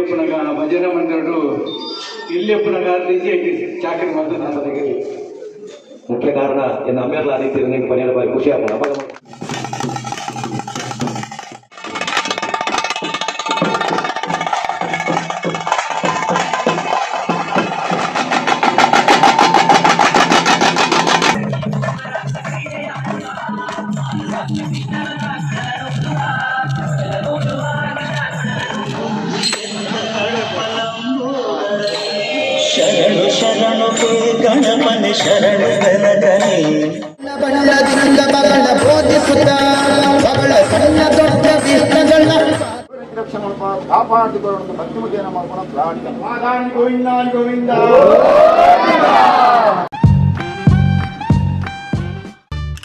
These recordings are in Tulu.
ಎಲ್ಲಿಯಪ್ಪನಗ ಭಜನಾ ಮಂದಿರಡು ಇಲ್ಲಿಯಪ್ಪನಗ ಚಾಕರಿ ಮಾಡ್ತದೆ. ಮುಖ್ಯ ಕಾರಣ ಎನ್ನ ಅಮ್ಮೆರ್ಲ ಆದಿತ್ಯ ನಿಂಗೆ ಪನಿಯರ ಬಾರಿ ಖುಷಿ ಆಪುಂಡು ಅಪಗ. ಶರಣು ಶರಣು ಗಣಪನೆ ಶರಣು ಗಣಗನೆ. ಬಣ್ಣದಿಂದ ಬಗಳ ಬೋಧಿಸುತ್ತ ಬಗಳ ಸಣ್ಣ ದೊಡ್ಡ ವಿಘ್ನಗಳ ರಕ್ಷಣೆ ಕಾಪಾಡಿಕೊಳ್ಳುವಂತ ಭಕ್ತಿಮತಿಯನ್ನು ಮಾಡ್ಕೊಂಡು ಪ್ರಾರ್ಥನೆ. Govinda Govinda.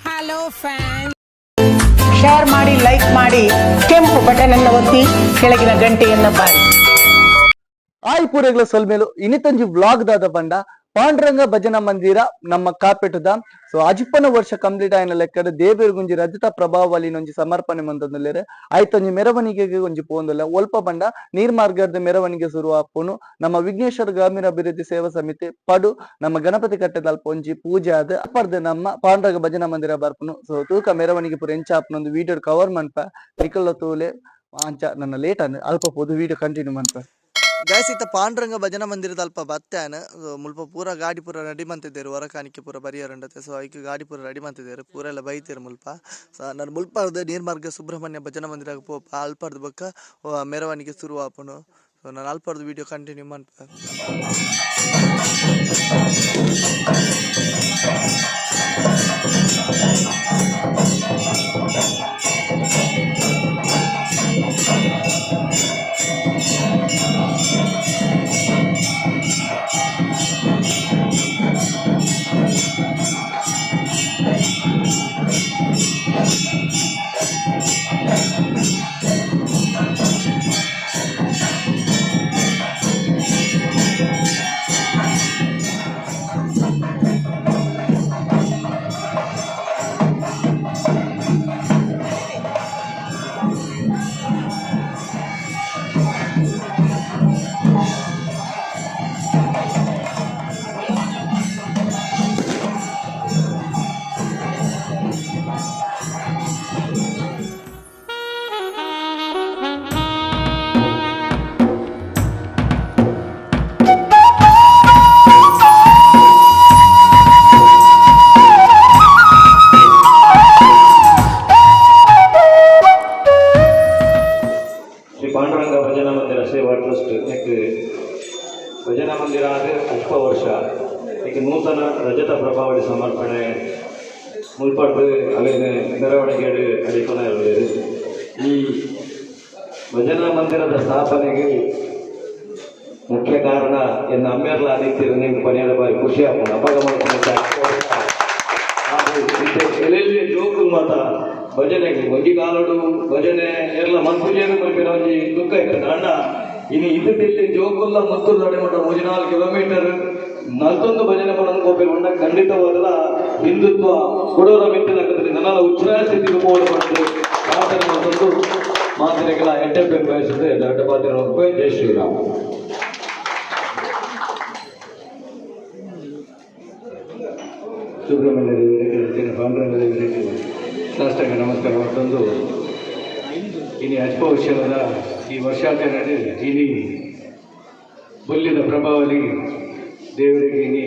Hello fan. Share ಮಾಡಿ, ಲೈಕ್ ಮಾಡಿ, ಕೆಂಪು ಬಟನ್ ಅನ್ನು ಒತ್ತಿ, ಕೆಳಗಿನ ಗಂಟೆಯನ್ನು ಬಾರಿ. ಆಯ್ ಪೂರೆಗಳ ಸೊಲ್ಮೇಲು. ಇನಿತಂಜಿ ವ್ಲಾಗ್ ದಾದ ಬಂಡ ಪಾಂಡುರಂಗ ಭಜನಾ ಮಂದಿರ ನಮ್ಮ ಕಾಪೆಟುದ. ಸೊ ಅಜಿಪ್ಪನ ವರ್ಷ ಕಂಪ್ಲೀಟ್ ಆಯ್ನ ಲೆಕ್ಕದ ದೇವೇರ್ಗುಂಜಿ ರಜತ ಪ್ರಭಾವಳಿ ಒಂಜಿ ಸಮರ್ಪಣೆ ಮಂತಂದುಲ್ಲೆರ್. ಆಯ್ತೊಂಜಿ ಮೆರವಣಿಗೆಗೆ ಒಂಜಿ ಪೋಂದುಲ್ಲ. ಒಲ್ಪ ಬಂಡ ನೀರ್ಮಾರ್ಗದ ಮೆರವಣಿಗೆ ಶುರು ಆಪುನು. ನಮ್ಮ ವಿಘ್ನೇಶ್ವರ ಗ್ರಾಮೀಣ ಅಭಿವೃದ್ಧಿ ಸೇವಾ ಸಮಿತಿ ಪಡು ನಮ್ಮ ಗಣಪತಿ ಕಟ್ಟೆದಲ್ಪ ಒಂಜಿ ಪೂಜೆ ಆದ್ ಅಪ್ಪರ್ದು ನಮ್ಮ ಪಾಂಡುರಂಗ ಭಜನಾ ಮಂದಿರ ಬರ್ಪುನು. ಸೊ ತೂಕ ಮೆರವಣಿಗೆ ಪೂರ ಎಂಚ ಆಪುನ ವಿಡಿಯೋ ಕವರ್ ಮನ್ಪ ನಿಕಲ್ಲ ತೂಲೆ. ಅಂಚ ನನ್ನ ಲೇಟ್ ಅನ್ ಅಲ್ಪ ಪೋದು ವಿಡಿಯೋ ಕಂಟಿನ್ಯೂ ಮನ್ಪ. ಗೈಸ್, ಇತ್ತ ಪಾಂಡುರಂಗ ಭಜನಾ ಮಂದಿರದ ಅಲ್ಪ ಬತ್ತಾನ. ಮುಲ್ಪ ಪೂರ ಗಾಡಿ ಪೂರ ರೆಡಿ ಮಂತಿದ್ದೇರು. ಹೊರಕಾಣಿಕೆ ಪೂರ ಬರಿಯರುಂಡತೆ. ಸೊ ಐಕ್ ಗಾಡಿ ಪೂರ ರೆಡಿ ಮಂತಿದ್ದೇರು, ಪೂರ ಎಲ್ಲ ಬೈತೇರು ಮುಲ್ಪ. ಸೊ ನಾನು ಮುಲ್ಪರ್ದು ನೀರ್ಮಾರ್ಗ ಸುಬ್ರಹ್ಮಣ್ಯ ಭಜನಾ ಮಂದಿರ ಪೋಪ. ಅಲ್ಪರ್ದು ಬೊಕ್ಕ ಮೆರವಣಿಗೆ ಶುರು ಆಪುನು. ಸೊ ನಾನು ಅಲ್ಪರ್ದು ವಿಡಿಯೋ ಕಂಟಿನ್ಯೂ ಮನ್ಪ. ಶ್ರೀ ಪಾಂಡುರಂಗ ಭಜನಾ ಮಂದಿರ ಸೇವಾ ಟ್ರಸ್ಟ್ ನೆಕ್ ಭಜನಾ ಮಂದಿರ ಆದ ಅಲ್ಪ ವರ್ಷ ಈಗ ನೂತನ ರಜತ ಪ್ರಭಾವಳಿ ಸಮರ್ಪಣೆ ಮುಲ್ಪಡ್ದು ಅವೇನು ಮೆರವಣಿಗೆ ಅಡಿಕೊನ. ಈ ಭಜನಾ ಮಂದಿರದ ಸ್ಥಾಪನೆಗೆ ಮುಖ್ಯ ಕಾರಣ ಎನ್ನ ಅಮ್ಮೆರ್ಲ ಆದಿತ್ಯ ನಿಂಗೆ ಪನಿಯರ ಬಾರಿ ಖುಷಿ ಆಪುಂಡು. ಅಪಗ ಮಲ್ಪುನ ಎಲ್ಲೆಲ್ಲಿ ಜೋಕುಲು ಮಾತ ಭಜನೆಗೆ ಒಂಜಿ ಕಾಲಡು ಭಜನೆ ಎರ್ಲ ಮನ್ಪುಜೇರು ಮಲ್ಪಿನ ಒಂಜಿ ದುಃಖ ಇತ್ತು. ಅಣ್ಣ ಇನಿ ಇದು ಜೋಕುಲ್ಲ ಮುತ್ತೂರು ನಡೆ ಮಟ್ಟ 34 ಕಿಲೋಮೀಟರ್ ನಲ್ತೊಂದು ಭಜನೆ ಮಾಡೋದು ಗೋಪಿ ಉಂಡ. ಖಂಡಿತವಾದಲ ಹಿಂದುತ್ವ ಕೊಡೋರ ಮಿತ್ತಿನ ನನ್ನ ಉಚ್ಛ್ರಾಯ ಸ್ಥಿತಿಗೆ ಪೋಡು ಬಂದು ಪ್ರಾರ್ಥನೆ ಮತ್ತೊಂದು ಮಾತಿನೆಗಳ ಎಡ್ಡೆ ಬಯಸುತ್ತೆ. ದೊಡ್ಡ ಪಾತ್ರ. ಜೈ ಶ್ರೀರಾಮ್. ಸುಬ್ರಹ್ಮಣ್ಯ ದೇವರಿಗೆ, ಪಾಂಡುರಂಗ ದೇವರಿಗೆ ಸಾಷ್ಟಾಂಗ ನಮಸ್ಕಾರ. ಮತ್ತೊಂದು ಇನಿ ಅಲ್ಪ ವರ್ಷದ ಈ ವರ್ಷಾಚರಣೆ ಇನಿ ಬೊಲ್ಲಿದ ಪ್ರಭಾವಳಿ ದೇವರಿಗೆ ಇನಿ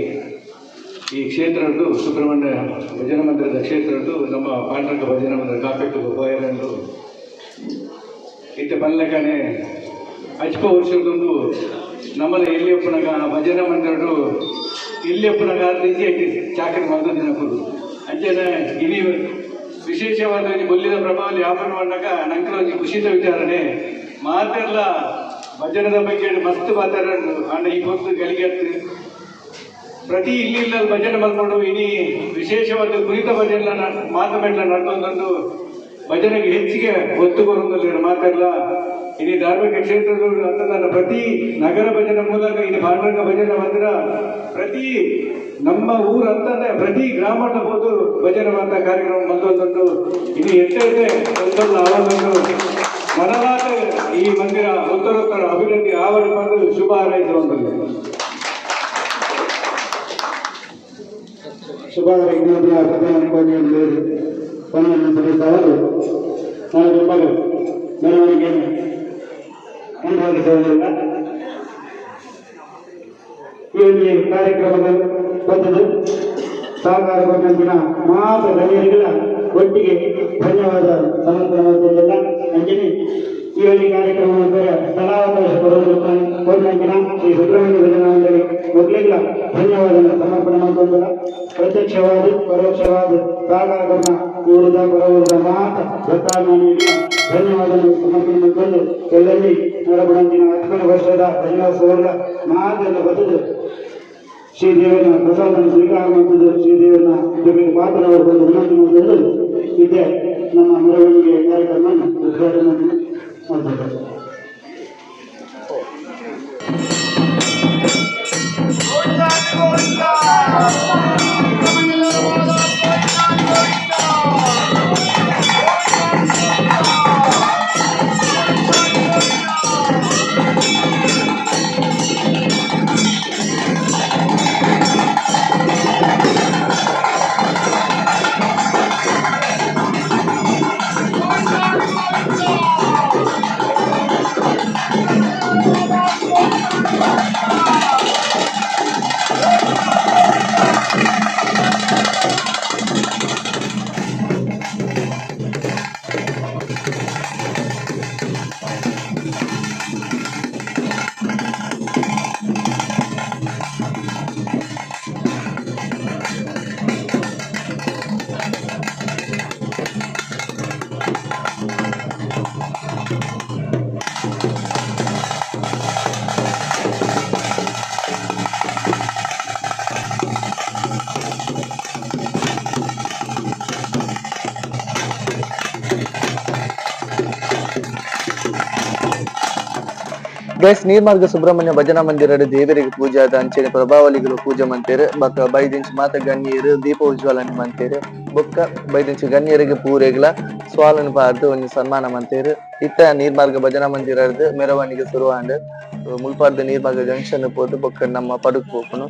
ಈ ಕ್ಷೇತ್ರದ್ದು ಸುಬ್ರಹ್ಮಣ್ಯ ಭಜನಾ ಮಂದಿರದ ಕ್ಷೇತ್ರದ್ದು ನಮ್ಮ ಪಾಂಡುರಂಗ ಭಜನಾ ಮಂದಿರ ಕಾಪೆಟ್ಟು ಪೋಯರಂಡು ಇತ್ತೆ ಪನ್ಲಕನೆ ಅಜ್ಪ ವರ್ಷದೊಂದು ನಮ್ಮನ ಎಲ್ಲಿಯಪ್ಪನಗ ಭಜನಾ ಮಂದಿರಡು ಇಲ್ಲಿಯಪ್ಪನಗ ಚಾಕರಿ ಮಲ್ದ ದಿನಕುಲು. ಅಂಚನೆ ಇನಿ ವಿಶೇಷವಾದ ಒಂಜಿ ಬೊಲ್ಲಿದ ಪ್ರಭಾವಳಿ ವ್ಯಾಪಾರ ಮಾಡಾಗ ನಂಕಲ ಒಂಜಿ ಖುಷಿತ ವಿಚಾರಣೆ. ಮಾತೆರ್ಲ ಭಜನದ ಬಗ್ಗೆ ಮಸ್ತ್ ಮಾತಾಡೋದು. ಅಂಡ ಈ ಹೊತ್ತು ಗಳಿಗೆ ಪ್ರತಿ ಇಲ್ಲಿ ಇಲ್ಲ ಭಜನೆ ಮಲ್ಕೊಂಡು ಇನಿ ವಿಶೇಷವಾದ ಕುರಿತ ಭಜನೆ ಮಾತು ಮೆಟ್ಲ ನಡ್ಕೊಂಡೊಂದು ಭಜನೆಗೆ ಹೆಚ್ಚಿಗೆ ಒತ್ತು ಕೊರೊಂದುಲ್ಲೆರ್ ಮಾತೆರ್ಲ. ಇನಿ ಧಾರ್ಮಿಕ ಕ್ಷೇತ್ರಗಳು ಅಂತ ಪ್ರತಿ ನಗರ ಭಜನೆ ಮೂಲಕ ಇನಿ ಪಾಂಡುರಂಗ ಭಜನೆ ಮಂದಿರ ಪ್ರತಿ ನಮ್ಮ ಊರು ಅಂತಂದ್ರೆ ಪ್ರತಿ ಗ್ರಾಮದ ಹೋದು ಭಜನೆ ಅಂತ ಕಾರ್ಯಕ್ರಮ ಬಂದೊಂದುಂಟು. ಇನಿ ಎಟ್ಟೆ ಒಂದೊಂದು ಆವೊಂದುಂಟು. ನನಲಾತ್ ಈ ಮಂದಿರ ಉತ್ತರೋತ್ತರ ಅಭಿವೃದ್ಧಿ ಆವಡ ಪಂದ್ ಶುಭ ಹಾರೈಸುವಂತದ್ದು. ಶುಭ ಪನ್ನೊಂದು ಸಲ್ಲಿಸಲು ನಾನು ದುಂಬಗು ಮೆರವಣಿಗೆಯನ್ನು ಮುಂದುವರಿಸುವುದಿಲ್ಲ. ಈ ಒಂದು ಕಾರ್ಯಕ್ರಮದ ಬಂದದ್ದು ಸಹಕಾರ ಕೊಟ್ಟಂತಿನ ಮಾತ್ರ ಗಣ್ಯರಿಗಳ ಒಟ್ಟಿಗೆ ಧನ್ಯವಾದ ಸಮರ್ಪಣೆ ಮಾಡುವುದಿಲ್ಲ. ಅಂಜನಿ ಈ ಒಂದು ಕಾರ್ಯಕ್ರಮ ಬೇರೆ ಸ್ಥಳಾವಕಾಶ ಕೊಡುವುದು ಕೊಟ್ಟಂತಿನ ಶ್ರೀ ಸುಬ್ರಹ್ಮಣ್ಯ ಭಜನಾ ಮಂಡಳಿ ಮೊದಲಿಗಳ ಧನ್ಯವಾದ ಸಮರ್ಪಣೆ ಮಾಡಿಕೊಂಡಿಲ್ಲ. ಪ್ರತ್ಯಕ್ಷವಾದ ಪರೋಕ್ಷವಾದ ಸಹಕಾರ ಕೊಟ್ಟ ಊರದ ಪರ ಊರದ ಮಾತ್ರ ಭಕ್ತಾಭಿಮಾನಿಗಳ ಧನ್ಯವಾದ ಸಮರ್ಪಣೆ ಮಾಡಿಕೊಂಡು, ಎಲ್ಲರಲ್ಲಿ ನಡಬಡಂತಿನ 10ನೇ ವರ್ಷದ ಭಜನೋತ್ಸವಗಳ ಮಾತನ್ನು ಬರೆದು ಶ್ರೀದೇವನ ಪ್ರಸಾದವನ್ನು ಸ್ವೀಕಾರ ಮಾಡುವುದು, ಶ್ರೀದೇವನ ಕೃಪೆಗೆ ಪಾತ್ರರಾಗಲು ವಿನಂತಿ ಮಾಡಿಕೊಂಡು, ಇದೇ ನಮ್ಮ ಮೆರವಣಿಗೆ ಕಾರ್ಯಕ್ರಮವನ್ನು ಉದ್ಘಾಟನೆ ಮಾಡ್ತಾರೆ. ಗೈಸ್, ನೀರ್ಮಾರ್ಗ ಸುಬ್ರಹ್ಮಣ್ಯ ಭಜನಾ ಮಂದಿರ ದೇವರಿಗೆ ಪೂಜೆ ಆದ ಅಂಚನೆ ಪ್ರಭಾವಳಿಗಳು ಪೂಜೆ ಮಂತೇರು. ಬೊಕ್ಕ ಬೈದಿಂಚಿ ಮಾತ ಗಣ್ಯರು ದೀಪ ಉಜ್ವಲನೆ ಮಂತೇರು. ಬೊಕ್ಕ ಬೈದಿಂಚಿ ಗಣ್ಯರಿಗೆ ಪೂರೆಗ್ಲ ಸ್ವಾಲನ್ ಪಾರ್ದ್ ಒಂಜಿ ಸನ್ಮಾನ ಮಂತೇರು. ಇತ್ತ ನೀರ್ಮಾರ್ಗ ಭಜನಾ ಮಂದಿರರ್ದ್ ಮೆರವಣಿಗೆ ಶುರುವಾಂಡ್. ಮುಲ್ಪಾರ್ದ್ ನೀರ್ಮಾರ್ಗ ಜಂಕ್ಷನ್ ಪೋದು ಬೊಕ್ಕ ನಮ್ಮ ಪಡುಕ್ ಪೋಪುನು.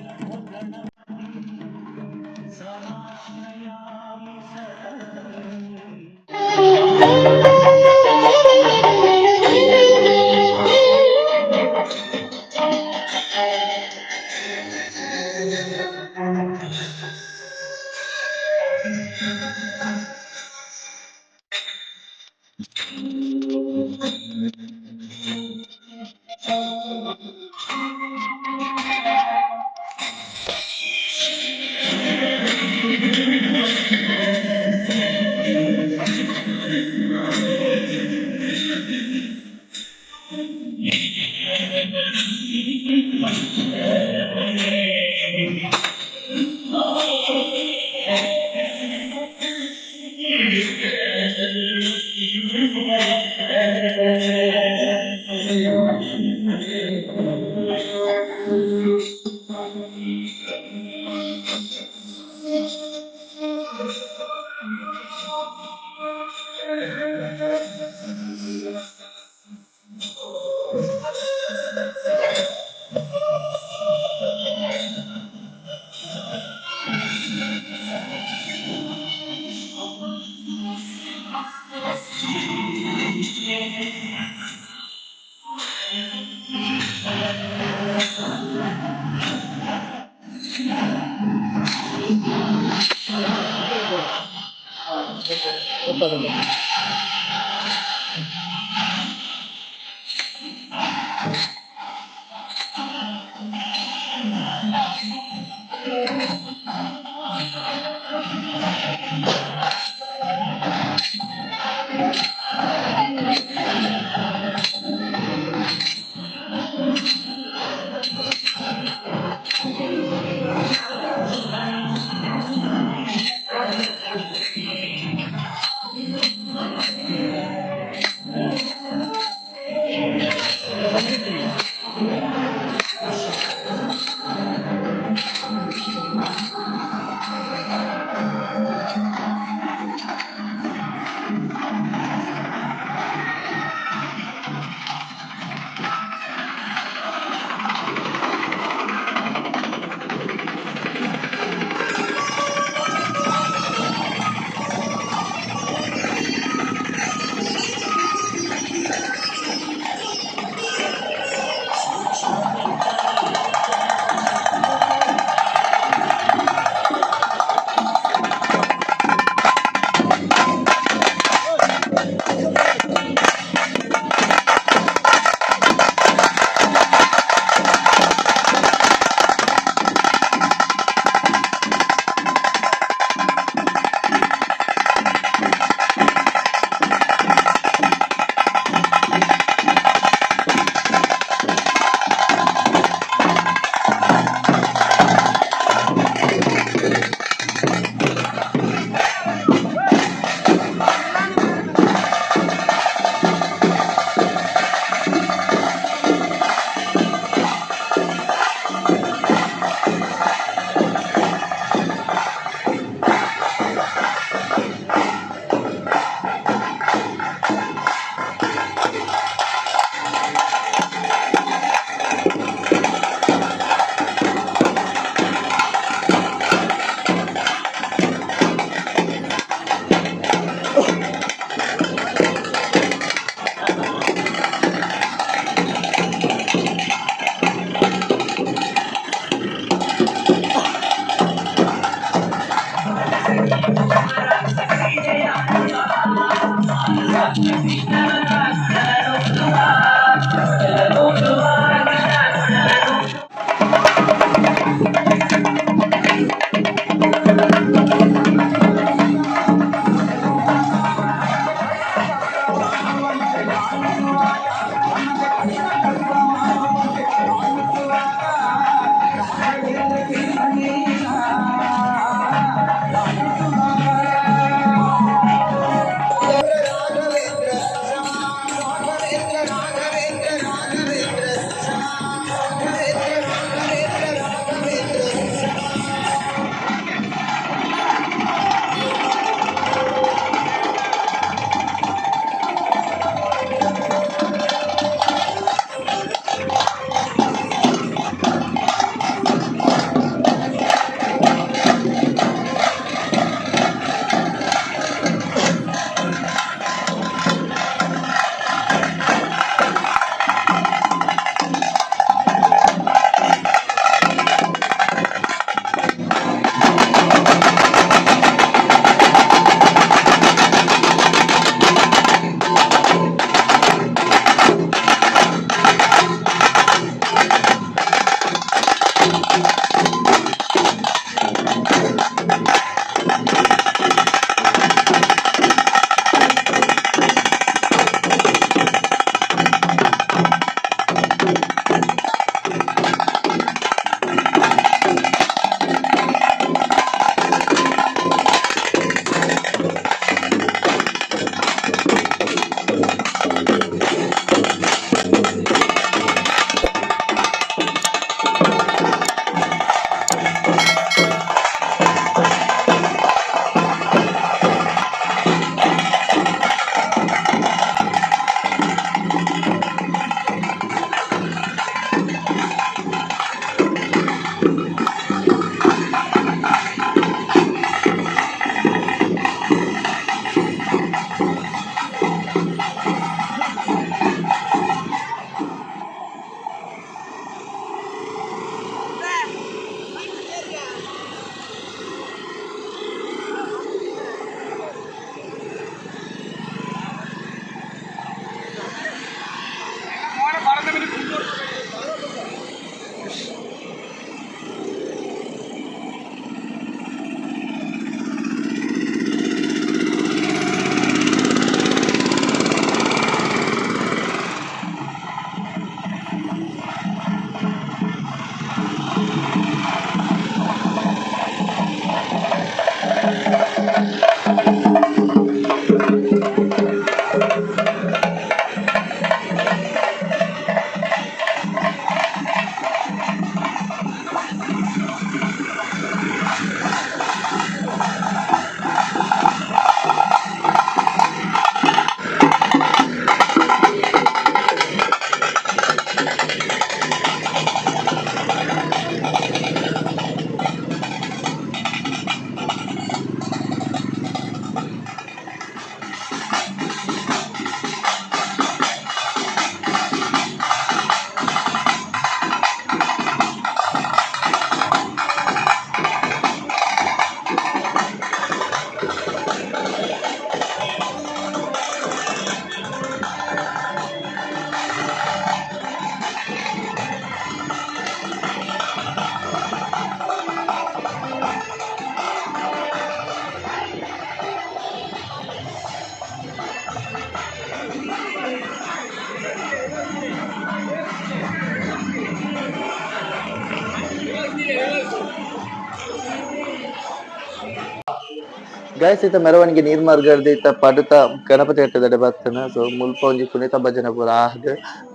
Guys ಇತ್ತ ಮೆರವಣಿಗೆ ನೀರ್ಮಾರ್ಗರ್ದ್ ಇತ್ತ ಪಡುತ ಗಣಪತಿ ಕಟ್ಟದಡೆ ಬತ್ತನ. ಸೊ ಮುಲ್ಪ ಒಂಜಿ ಕುಣಿತ ಭಜನೆ ಪೂರ ಆದ್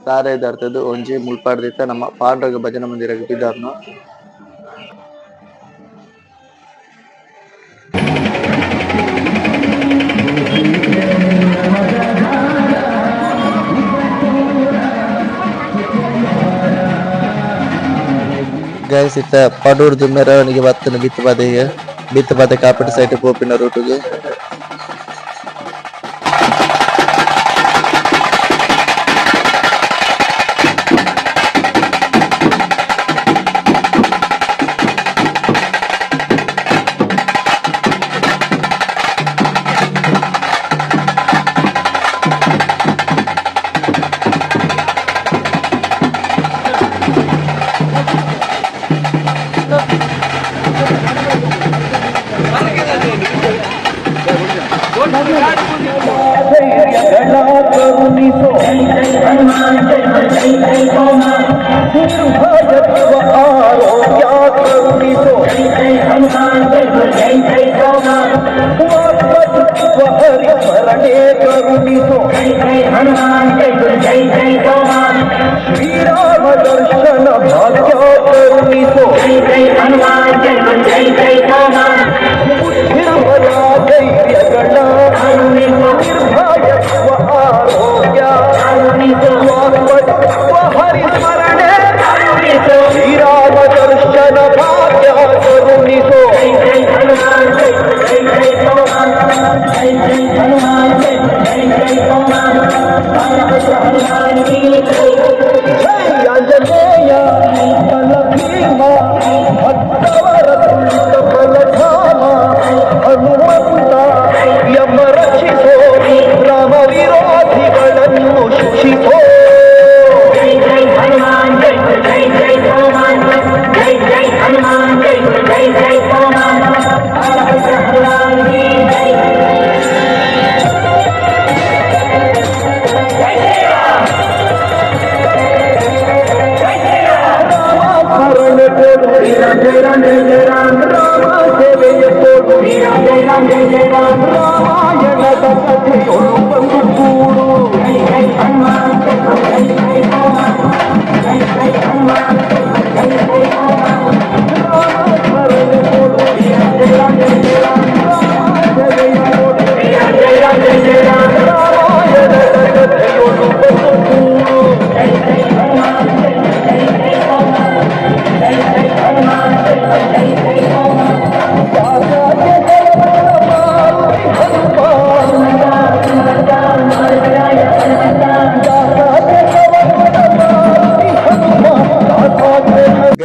ಸಾರ ಇದಾರ್ತದ್ ಒಂಜಿ ಮುಲ್ಪಡ್ದ್ ನಮ್ಮ ಪಾಂಡುರಂಗ ಭಜನಾ ಮಂದಿರಗ್ ಪಿದಾರ್ನ. ಗೈಸ್ ಇತ್ತ ಪಡೂರ್ದು ಮೆರವಣಿಗೆ ಬತ್ತನ ಬಿತ್ತು ಬದಿಗೆ ಬಿತ್ತು ಬದೆ ಕಾಪೆಟ್ ಸೈಡ್ ಪೋಪಿನ ರೂಟುಗು.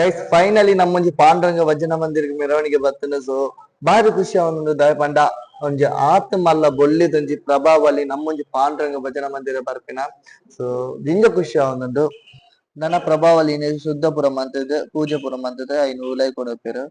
Guys, finally ನಮ್ಮೊಂಜಿ ಪಾಂಡುರಂಗ ಭಜನಾ ಮಂದಿರ ಮೆರವಣಿಗೆ ಬತ್ತನ. ಸೊ ಬಾರಿ ಖುಷಿ ಅವನೊಂದು ದಾಯ ಪಂಡ ಒಂಜಿ ಆತ್ ಮಲ್ಲ ಬೊಳ್ಳಿದೊಂಜಿ ಪ್ರಭಾವಳಿ ನಮ್ಮೊಂಜಿ ಪಾಂಡುರಂಗ ಭಜನಾ ಮಂದಿರ ಬರ್ಪಿನ. ಸೊ ದಿಂಜ ಖುಷಿ ಅವನೊಂದು ನನ್ನ ಪ್ರಭಾವಳಿ ಶುದ್ಧಪುರಂ ಅಂತದ ಪೂಜೆಪುರಂ ಅಂತದ ಐನು ಉಲೈ ಕೊಡಪೇರು.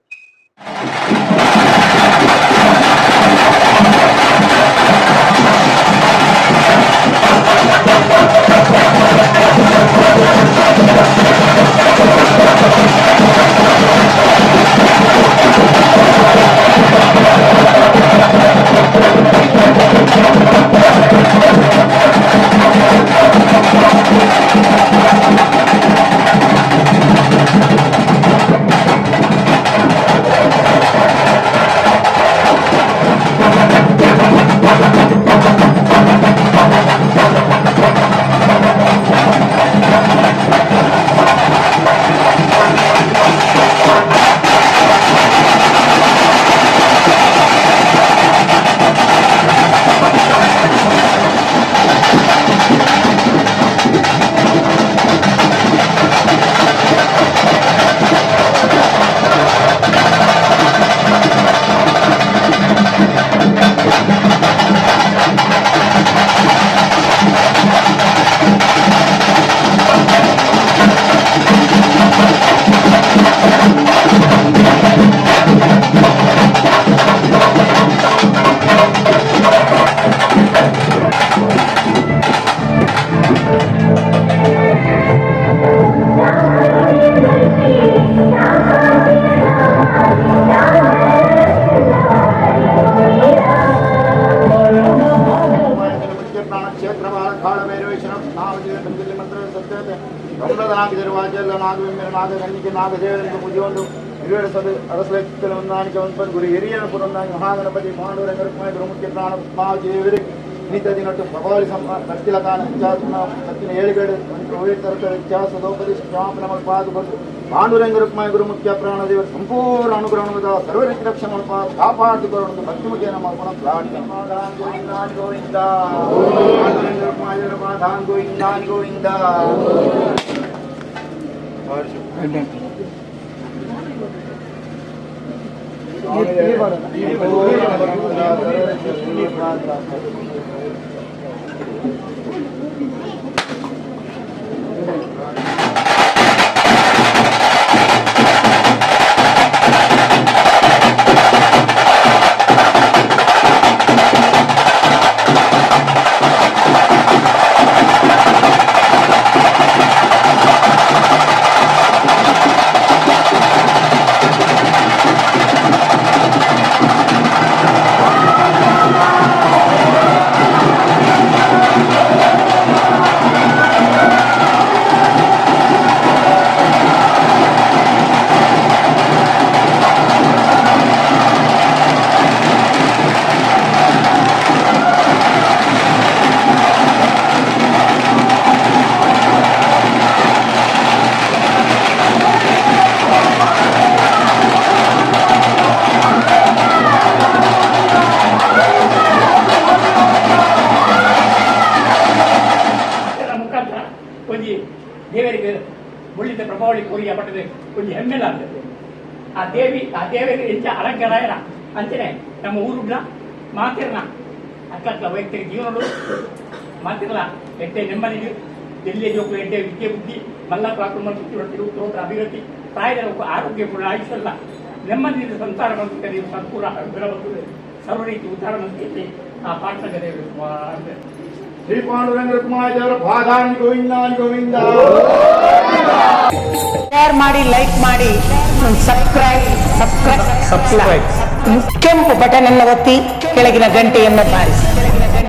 ಮಹಾಗಣಪತಿ ಪಾಂಡುರಂಗ ರುಕ್ಮಿಣಿ ಗುರುಮುಖ್ಯ ಪ್ರಾಣ ದೇವರಿಗೆ ನಿತದಿನಟ್ಟು ಪ್ರಭಾವಳಿ ಸತ್ತಿಲಕಾನ ಸತ್ತಿನ ಏಳುಗಡೆ ಇತಿಹಾಸದೋಪದೇಶ ಕ್ಷಮಾಪಣೆ ಪಾದು ಪಾಂಡುರಂಗ ರುಕ್ಮಾಯ ಗುರುಮುಖ್ಯ ಪ್ರಾಣ ದೇವರ ಸಂಪೂರ್ಣ ಅನುಗ್ರಹದ ಸರ್ವ ರೀತಿ ರಕ್ಷಣೆ ಕಾಪಾಡಿಕೊಳ್ಳುವುದು ಭಕ್ತಿ ಮುಖೇನ ಮಾಡ್ಕೊಳ ಪ್ರಾರ್ಥನೆ. ಗೋವಿಂದ ಗೋವಿಂದ ಗೋವಿಂದ ದೇವರಿಗೆ ಮುಳ್ಳಿದ ಪ್ರಭಾವಳಿ ಕೋರಿಯ ಪಟ್ಟದ ಒಂಜಿ ಹೆಮ್ಮೆಲ ಆಗ್ತದೆ. ಆ ದೇವಿ ಆ ದೇವರಿಗೆ ಎಂಚ ಅಲಂಕಾರ ಅಂಚನೆ ನಮ್ಮ ಊರುಡ್ಲ ಮಾತಿರ್ನ ಅಕ್ಕಕ್ಕ ವೈಯಕ್ತಿಕ ಜೀವನಡು ಮಾತಿರ್ಲ ಎಡ್ಡೆ ನೆಮ್ಮದಿಗೆ ಎಲ್ಲಿಯ ಜೋಕು ಎಡ್ಡೆ ವಿದ್ಯೆ ಬುದ್ಧಿ ಮಲ್ಲ ಪ್ರಾಕೃಮ ಉತ್ತರೋತ್ತರ ಅಭಿವೃದ್ಧಿ ಪ್ರಾಯದ ಆರೋಗ್ಯ ಕೂಡ ಆಯುಷಲ್ಲ ನೆಮ್ಮದಿಯಿಂದ ಸಂಸಾರ ಬಂದಿದೆ ಸಂಪೂರ್ಣ ಅನುಗ್ರಹ ಬರ್ತದೆ ಸರ್ವ ರೀತಿ ಉದ್ಧಾರ ಬಂದಿದೆ. ಆ ಪಾಠದ ದೇವರು ಶ್ರೀ ಪಾಂಡುರಂಗ ರುಕ್ಮಾಯ ದೇವರ ಪಾದಾನಿ ಗೋವಿಂದ ಗೋವಿಂದ. ಶೇರ್ ಮಾಡಿ, ಲೈಕ್ ಮಾಡಿ, ಸಬ್ಸ್ಕ್ರೈಬ್ ಸಬ್ಸ್ಕ್ರೈಬ್ ಕೆಂಪು ಬಟನ್ ಅನ್ನು ಒತ್ತಿ ಕೆಳಗಿನ ಗಂಟೆಯನ್ನು ಬಾರಿಸಿ.